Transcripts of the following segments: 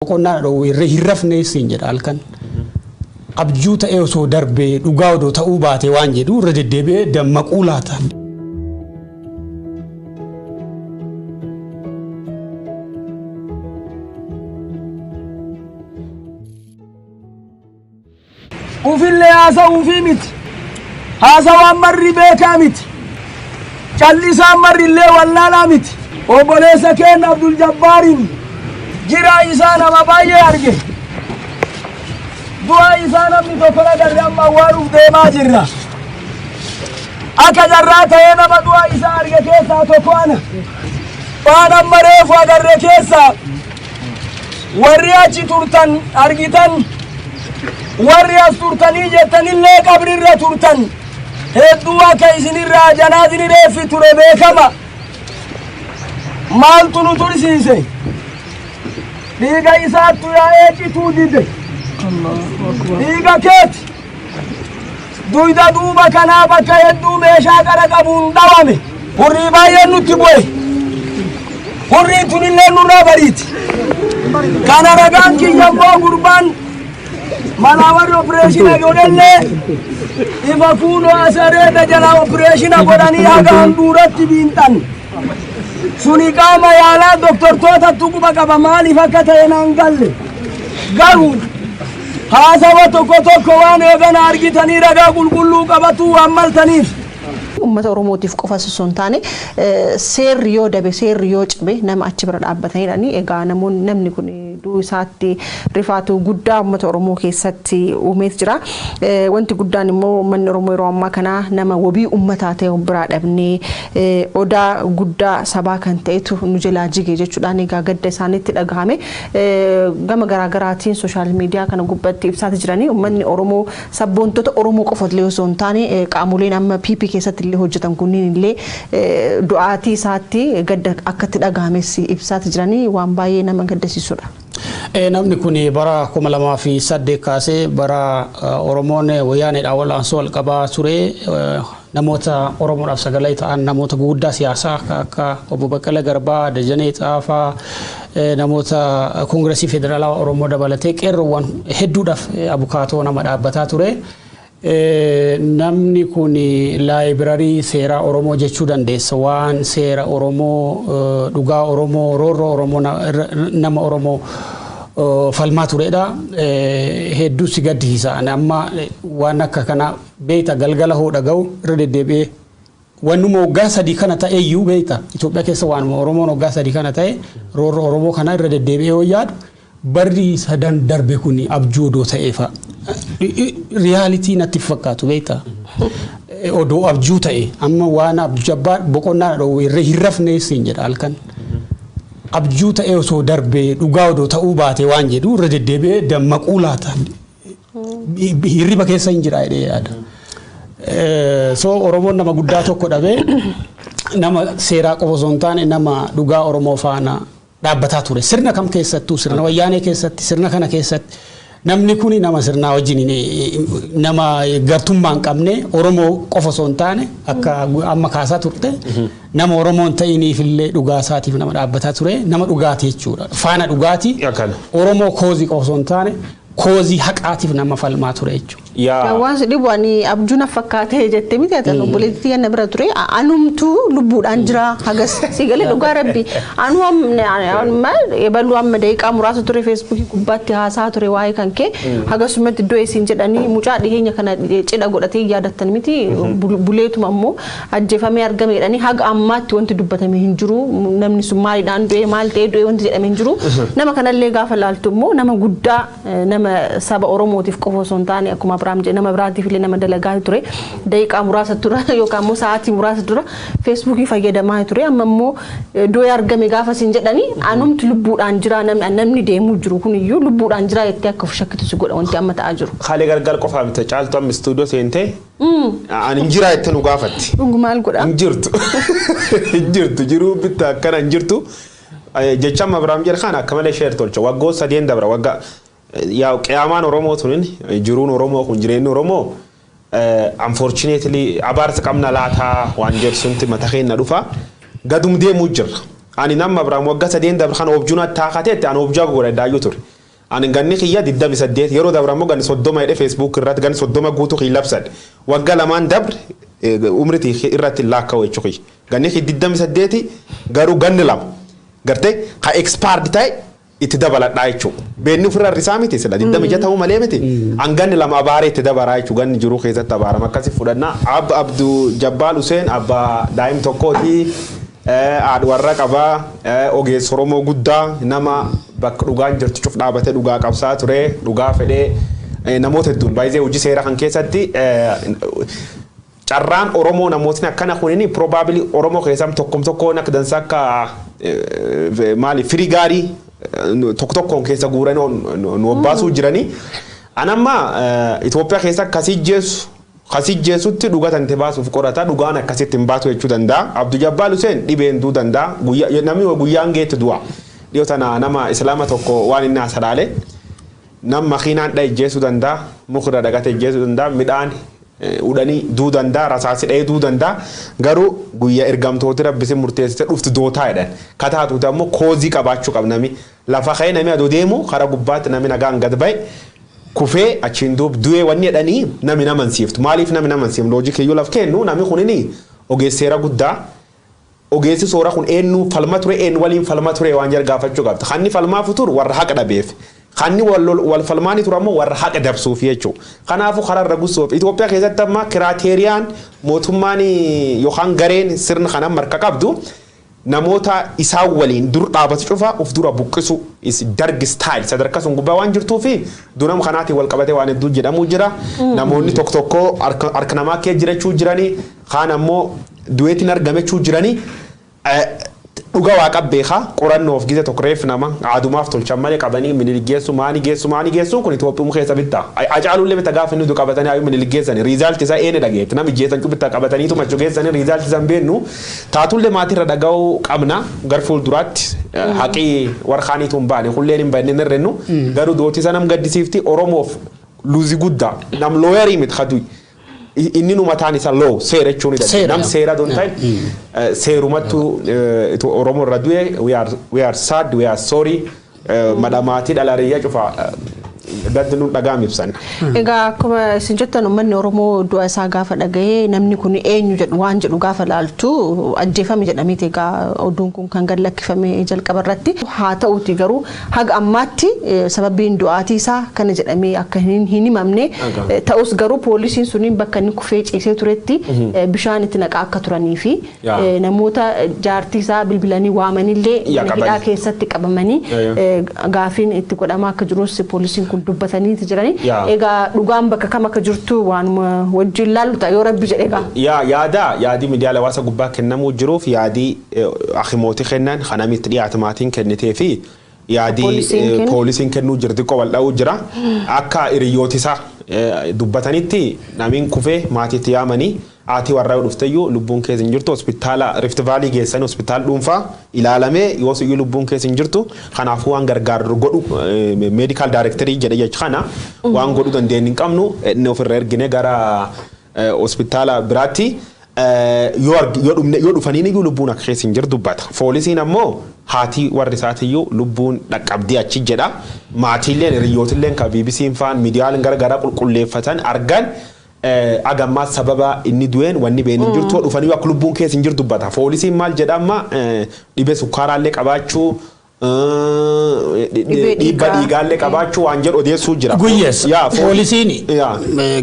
Boqonnaa dhoowwe irra hin rafne siin jedha halkan. Abjuu ta'ee osoo darbee dhugaa odoo ta'uu baate waan jedhu irra deddeebi'ee dammaquu laata. Ufillee haasa'uufii miti. Haasawaan marri beekaa miti. Callisaan marri illee wallaalaa miti. Obboleessa keenya Abdul Jabbaariin jiraa isaa nama baay'ee arge. Du'a isaa namni tokko agarre amma awwaaluuf deemaa jirra. Akka jarraa ta'ee nama du'a isaa arge keessaa tokko ana. Waan amma reefu agarre keessaa warri achi turtan argitan, warri as turtanii jettanillee qabrirra turtan, hedduu akka isinirraa janaazini reeffi ture beekama. Maaltu nu tursiise? Dhiiga isaattu yaa'ee cituu dide. Dhiiga keeti. Duyda duuba kanaa bakka hedduu meeshaa qara qabuun dhawame. Hurrii baay'een nutti bu'e. Hurriin tunillee nurraa bariiti. Kana ragaan kiyya immoo gurbaan malaa warri opereeshina godhellee ifa fuunoo asareeda jalaa opereeshina godhanii haga handhuuratti biinxan. Suni qaama yaalaa doktortootatti quba qaba, maaliif akka ta'e naan galle. Garuu haasawa tokko tokko waan eegana argitanii ragaa qulqulluu qabatuu waan maltaniif. Uummata Oromootiif qofa osoo hin taane, seerri yoo dabe, seerri yoo cabe, nama achi bira dhaabbatanidha. Egaa namoonni namni kun du'uu isaatti rifaatu guddaa uummata Oromoo keessatti uumeet jira. Wanti guddaan immoo uummanni Oromoo yeroo ammaa kana nama wabii uummataa ta'e biraa dhabnee odaa guddaa sabaa kan ta'etu nu jalaa jige jechuudhaan egaa gadda isaaniitti dhagahame gama garaagaraatiin social media kana gubbatti ibsaati jiranii. Uummanni Oromoo sabboontota Oromoo qofa illee osoo hin taane, qaamoleen amma PP keessatti illee hojjetan kunniin illee du'aatii isaatti gadda akkatti dhagahames ibsaati jiranii, waan baay'ee nama gaddisiisudha. Namni kun bara 2008 kaasee, bara Oromoon wayyaaneedhaan wal'aansoo wal qabaa ture, namoota Oromoodhaaf sagalee ta'an, namoota guguddaa siyaasaa akka obbo Baqqalaa Garbaa, Dajanee Xaafaa, namoota Koongiresii Federaalaa Oromoo dabalatee qeerroowwan hedduudhaaf abukaatoo nama dhaabbataa ture. Namni kun library seeraa Oromoo jechuu dandeessa. Waan seera Oromoo, dhugaa Oromoo, roorroo Oromoo, nama Oromoo falmaa turedha. Hedduu si gaddisiisa. Amma waan akka kana beekta, galgala hoo dhaga'u irra deddeebi'ee wannuma waggaa 3 kana ta'e iyyuu beekta, Itoophiyaa keessa waanuma Oromoon waggaa 3 kana ta'e, roorroo Oromoo kana irra deddeebi'ee yoo yaadu, barri sadan darbe kun abjuu odoo ta'eefa. Reality natti fakkaatu beekta. Odoo abjuu ta'e, amma waan abjabbaa boqonnaa dhoowwe irra hin rafne siin jedha halkan. Abjuu ta'e osoo darbee dhugaa odoo ta'uu baate waan jedhu irra deddeebi'ee dammaquu laata. Hirriba keessa hin jira jedhee yaada. So Oromoon nama guddaa tokko dhabee, nama seeraa qofa osoo hin taane nama dhugaa Oromoo faana dhaabbataa ture. Sirna kam keessattuu, sirna wayyaanee keessatti, sirna kana keessatti, namni kun nama sirnaa wajjin nama gartummaa hin qabne, Oromoo qofa osoo hin taane, akka amma kaasaa turte, nama Oromoo hin ta'iniif illee dhugaa isaatiif nama dhaabbataa ture, nama dhugaati jechuudha. Faana dhugaati. Oromoo cause qofa osoo hin taane cause haqaatiif nama falmaa ture jechuudha. Waan si dhibu, ani abjuu na fakkaatee jettee miti, ati obboleettii ganna bira ture, anumtuu lubbuudhaan jira hagas si galee, dhugaa rabbi anu amma ebaluu amma daqiiqaa muraasa ture Feesbuukii gubbaatti haasaa ture waa'ee kan kee, hagasumatti iddoo isin jedhanii mucaa dhiheenya kana cidha godhatee yaadattan miti, buleetuma ammoo ajjeefamee argame jedhanii, haga ammaatti wanti dubbatame hin jiru. Namni sun maaliidhaan du'e, maal ta'ee du'e wanti jedhame hin jiru. Nama kanallee gaafa laaltu immoo nama guddaa, nama saba Oromootiif qofa osoo hin taane, akkuma Abiraam jedhe, nama biraatiif illee nama dalagaa ture. Daqiiqaa muraasa dura yookaan immoo sa'aatii muraasa dura Feesbuukii fayyadamaa ture, amma immoo du'ee argame gaafa isin jedhanii, anumti lubbuudhaan jira, namni deemuu jiru kun iyyuu lubbuudhaan jira jettee akka of shakkitu si godha wanti amma ta'aa jiru. Haalee gargar qofaa miti, caaltu amma istuudiyoo seentee ani hin jira jettee nu gaafatti. Dhugumaal godha. Hin jirtu. Hin jirtu, jiruu bitta akkana hin jirtu. Jecha amma Abiraam jedhe kana akka malee share tolcha. Waggoota sadeen dabra waggaa yaa qiyaamaan Oromoo tunin, jiruun Oromoo kun, jireenyi Oromoo unfortunately abaarsa qabna laataa waan jedhu sunti mata keenya dhufa. Gadum deemuu jirra. Ani nama Abrahaam waggaa 3 dabre kan objuna taakateetti ani objaa godha daayyuu ture. Ani ganni kiyya 28 yeroo dabre ammoo ganni 30 jedhee Facebook irratti ganni 30 guutuu kiyya labsadhe. Waggaa 2 dabre umritii irratti laakkaa'u jechuudha. Ganni kiyya 28 garuu ganni 2 gartee ka expired ta'e itti dabaladhaa jechuudha. Beenni ofirraa risaa miti sila 26 ta'uu malee miti. An ganni 2 abaaree itti dabaraa jechuudha. Ganni jiruu keessatti abaarama akkasii fudhannaa. Abduu Jabbaal Huseen abbaa daa'im tokkooti. Haadha warra qabaa ogeessa Oromoo guddaa nama bakka dhugaan jirtu cuf dhaabatee dhugaa qabsaa ture dhugaa fedhee namoota hedduun baay'ee hojii seeraa kan keessatti carraan Oromoo namootni akkana kunini probably Oromoo keessaa tokkom tokkoon akka dansaa akka maali firii gaarii tokko tokkoon keessa guuranii nu obbaasuu jiranii. Anamma Itoophiyaa keessa akkasii jeessu kasii jeesutti dhugatan itti baasuuf qorata dhugaan akkasitti hin baatu jechuu danda'a. Abduu Jabbaal Huseen dhibeen duu danda'a. Namni guyyaan geetti du'a. Dhiyoo tana nama Islaama tokko waan inni haasalaale nama makiinaan dha'e jeesuu danda'a. Mukarra dhaqate jeesuu danda'a. Midhaan udhanii duu danda'a. Rasaasi dha'ee duu danda'a. Garuu guyyaa ergamtooti rabbisi murteessite dhuftu dootaa jedhan. Kataatuuti ammoo koozii qabaachuu qaba nami. Lafa ka'ee nami aduu deemu karaa gubbaatti nami nagaan gad ba'e. Kufee achiin duub du'ee wanni jedhanii nami namansiiftu. Maaliif nami namansiiftu? Loojikii iyyuu laf kennu nami kunini ogeessa seera guddaa. Ogeessi soora kun eenyu falma ture eenyu waliin falma ture waan jedhu gaafachuu qabda. Kanni falmaaf turu warra haqa dhabeef. Kanni wal falmaanii ture ammoo warra haqa dabsuuf jechuudha. Kanaafuu karaa irra gusuuf Itoophiyaa keessatti amma kiraateeriyaan mootummaan yookaan gareen sirna kanan marka qabdu namoota isaan waliin dur dhaabatu cufa of dura buqqisu is darg style sadarkaa sun gubbaa waan jirtuu fi dunam kanaatiin wal qabatee waan hedduu jedhamu jira. Namoonni tokko tokko harka namaa kee jirachuu jiranii kaan ammoo du'eetiin argamechuu jiranii dhuga waaqa beekaa qorannoof gise tokko reef nama aadumaaf tolchan malee qabanii minilgeessu maani geessu maani geessu kun Itoophiyaa keessa bitta. Acaaluullee bitta gaafa inni qabatanii ayuu minilgeessani riizaalti isaa eene dhageetti nami jeesan bitta qabataniitu machu geessani riizaalti isaa hin beeknu taatullee maatirra dhaga'uu qabna gar fuulduraatti haqii warqaaniitu hin baane hulleen hin baane hin garuu dootii sana nam gaddisiifti Oromoof luuzii guddaa nam looyarii miti kadui. Inni nu mataan isaa loo seera jechuun ni nam seera don ta'e seerumattu Oromoo irra du'e we are sad we are sorry madamaatii dhalariyyaa cufa gaddi nu dhagaam ibsan. Egaa akkuma isin jettan uummanni Oromoo du'a isaa gaafa dhaga'ee namni kun eenyu jedhu waan jedhu gaafa laaltu ajjeefame jedhameeti egaa oduun kun kan gad lakkifame jalqaba irratti. Haa ta'uuti garuu haga ammaatti sababiin du'aatii isaa kana jedhamee akka hin himamne ta'us garuu poolisiin suniin bakka inni kufee ciisee turetti bishaan itti naqaa akka turanii fi namoota jaartii isaa bilbilanii waamanillee hidhaa keessatti qabamanii gaafiin itti godhamaa akka jirus poolisiin kun dubbataniiti jirani. Egaa dhugaan bakka kam akka jirtu waanuma wajjin laallu ta'a yoo rabbi jedhe egaa. Yaa yaada yaadii miidiyaa hawaasa gubbaa kennamuu jiruuf yaadii akimootii kennan kanamitti dhiyaatu maatiin kennitee fi yaadii poolisiin kennuu jirti xiqqoo wal dha'uu jira. Akka hiriyooti isaa dubbatanitti namiin kufee maatiitti yaamanii haati warraa yoo dhufteyyuu lubbuun keessa hin jirtu hospitaala Rift Valley geessanii hospitaala dhuunfaa ilaalamee yoos iyyuu lubbuun keessa hin jirtu kanaafuu waan gargaaru godhu meedikaal daayirektarii jedhe jecha kana waan godhuu dandeenyu hin qabnu inni ofirra ergine gara hospitaala biraatti yoo dhufaniin iyyuu lubbuun akka keessa hin jirtu dubbata. Poolisiin ammoo haati warri isaatiyyuu lubbuun dhaqqabdii achi jedha. Maatiilleen hiriyootilleen kan BBC'n faan miidiyaaleen garagaraa qulqulleeffatan argan agammaa sababa inni du'een wanni been hin jirtu dhufanii akka lubbuun keessa hin jirtu dubbata. Poolisiin maal jedha amma dhibee sukkaaraallee qabaachuu dhiibba dhiigaallee qabaachuu waan jedhu odeessuu jira. Guyyees poolisiin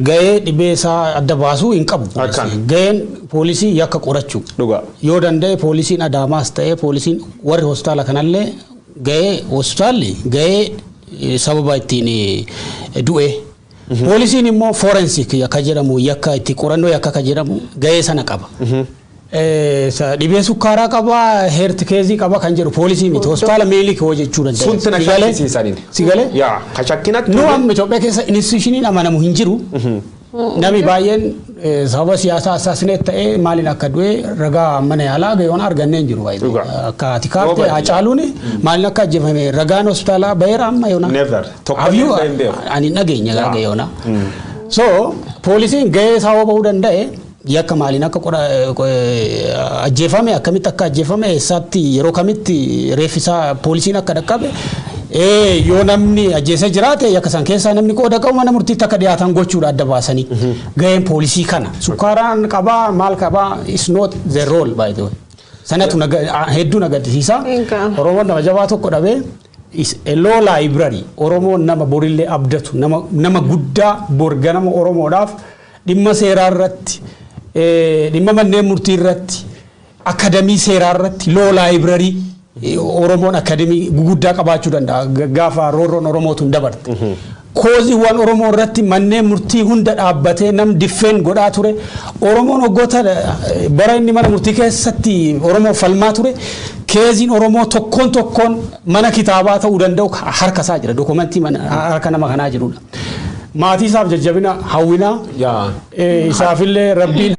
gahee dhibee isaa adda baasuu hin qabu. Gaheen poolisii yakka qorachuu. Yoo danda'e poolisiin Adaamaas ta'ee poolisiin warri hospitaala kanallee gahee hospitaalli gahee sababa ittiin du'e. Poolisiin immoo forensic yakka jedhamu yakka itti qorannoo yakka akka jedhamu gahee sana qaba. Dhibee sukkaaraa qaba, heert keezii qaba kan jedhu poolisii miti. Hospitaala Minilik hojjechuu danda'a. Sunti na shakkisiisaniin. Si galee? Yaa, ka shakkinatti. Nu amma Itoophiyaa keessa institushiniin amanamu hin jiru. Namni baay'een sababa siyaasaa assaasineet ta'ee maaliin akka du'e ragaa mana yaalaa gayoon argannee hin jiru. Akka ati kaaftee Haacaaluun maaliin akka ajjeefame ragaan hospitaalaa baheera amma yoona. Never. Tokko hin beeku. Ani dhageenya gayoona. So poolisiin gahee isaa bahuu danda'e Yakka maaliin akka ajjeefame, akkamitti akka ajjeefame, eessaatti, yeroo kamitti reeffi isaa poolisiin akka dhaqqabe, yoo namni ajjeesee jiraate, yakka san keessaa namni qooda qabu mana murtiitti akka dhiyaatan gochuudha adda baasanii. Gaheen poolisii kana. Sukkaaraan qabaa maal qabaa is not the role, by the way. Sanatu hedduu na gaddisiisa. Oromoon nama jabaa tokko dhabee is a law library. Oromoon nama borillee abdatu, nama guddaa bor ganama Oromoodhaaf dhimma seeraa irratti, dhimma manneen murtii irratti, akadamii seeraa irratti, law library, Oromoon akadamii guguddaa qabaachuu danda'a gaafa roorroon Oromootu hin dabarte. Causeiiwwan Oromoo irratti manneen murtii hunda dhaabbatee nam defend godhaa ture. Oromoon waggoota bara inni mana murtii keessatti Oromoo falmaa ture. Caseiin Oromoo tokkoon tokkoon mana kitaabaa ta'uu danda'u harka isaa jira. Documentii harka nama kanaa jirudha. Maatii isaaf jajjabina hawwinaa. Isaafillee Rabbiin